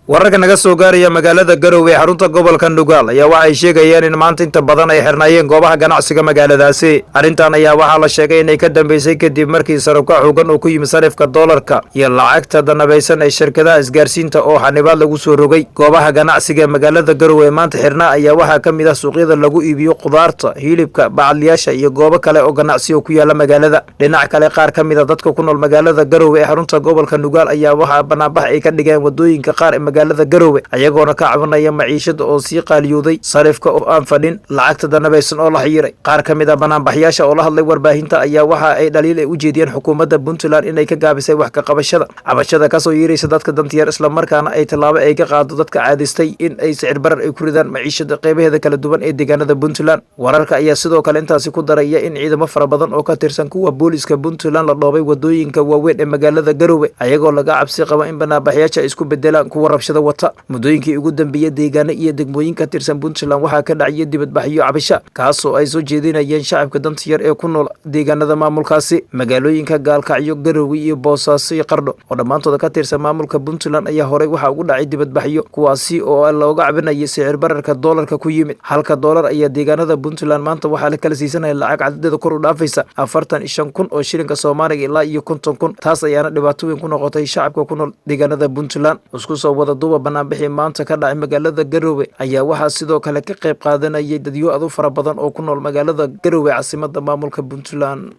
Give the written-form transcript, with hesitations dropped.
Wararka naga soo gaaraya magaalada Garowe ee xarunta gobolka Nugaal ayaa waxay sheegayaan in maanta inta badan ay xirnaayeen goobaha ganacsiga magaaladaasi. Arrintan ayaa waxaa la sheegay inay ka dambeysay kadib markii sarabka xoogan uu ku yimid sarifka doolarka iyo lacagta danabaysan ee shirkadaha isgaarsiinta oo xanibaad lagu soo rogay. Goobaha ganacsiga ee magaalada Garowe ee maanta xirnaa ayaa waxaa ka mid ah suuqyada lagu iibiyo khudaarta, hilibka, bacadlayaasha iyo goobo kale oo ganacsi oo ku yaala magaalada. Dhinac kale, qaar ka mid a dadka ku nool magaalada Garowe ee xarunta gobolka Nugaal ayaa waxaa banaanbax ay ka dhigeen wadooyinka qaar ee magaalada Garowe, ayagoona ka cabanaya maciishada oo sii qaaliyooday, sarifka oo aan fadhin, lacagta danabaysan oo la xiyiray. Qaar ka mid a banaanbaxyaasha oo la hadlay warbaahinta ayaa waxa ay dhaliil ay u jeediyeen xukuumadda Puntland inay ka gaabisay wax ka qabashada cabashada kasoo yeeraysa dadka dantiyar, islamarkaana ay tallaabo ay ka qaado dadka caadistay in ay sicir barar ay ku ridaan maciishada qeybaheeda kala duwan ee deegaanada Puntland. Wararka ayaa sidoo kale intaasi ku daraya in ciidamo fara badan oo ka tirsan kuwa booliska Puntland la dhoobay wadooyinka waaweyn ee magaalada Garowe, ayagoo laga cabsi qaba in banaanbaxyaasha ay isku bedelaan kuwa rabshada wata. Muddooyinkii ugu dambeeyey, deegaano iyo degmooyin ka tirsan Puntland waxaa ka dhacaya dibadbaxyo cabasha, kaasoo ay soo jeedinayeen shacabka danta yar ee ku nool deegaanada maamulkaasi. Magaalooyinka Gaalkacyo, Garowe iyo Boosaaso iyo Qardho oo dhammaantooda ka tirsan maamulka Puntland ayaa horey waxaa ugu dhacay dibadbaxyo, kuwaasi oo looga cabinayay sicir bararka doolarka ku yimid. Halka doolar ayaa deegaanada Puntland maanta waxaa la kala siisanaya lacag cadadeeda kor u dhaafaysa 45,000 oo shilinka Soomaaliga ilaa iyo 50,000. Taas ayaana dhibaato weyn ku noqotay shacabka ku nool deegaanada Puntland. Isku soo wada duuba, banaanbixii maanta ka dhacay magaalada Garowe ayaa waxaa sidoo kale ka qayb qaadanayay dadyo aad u fara badan oo ku nool magaalada Garowe, caasimada maamulka Puntland.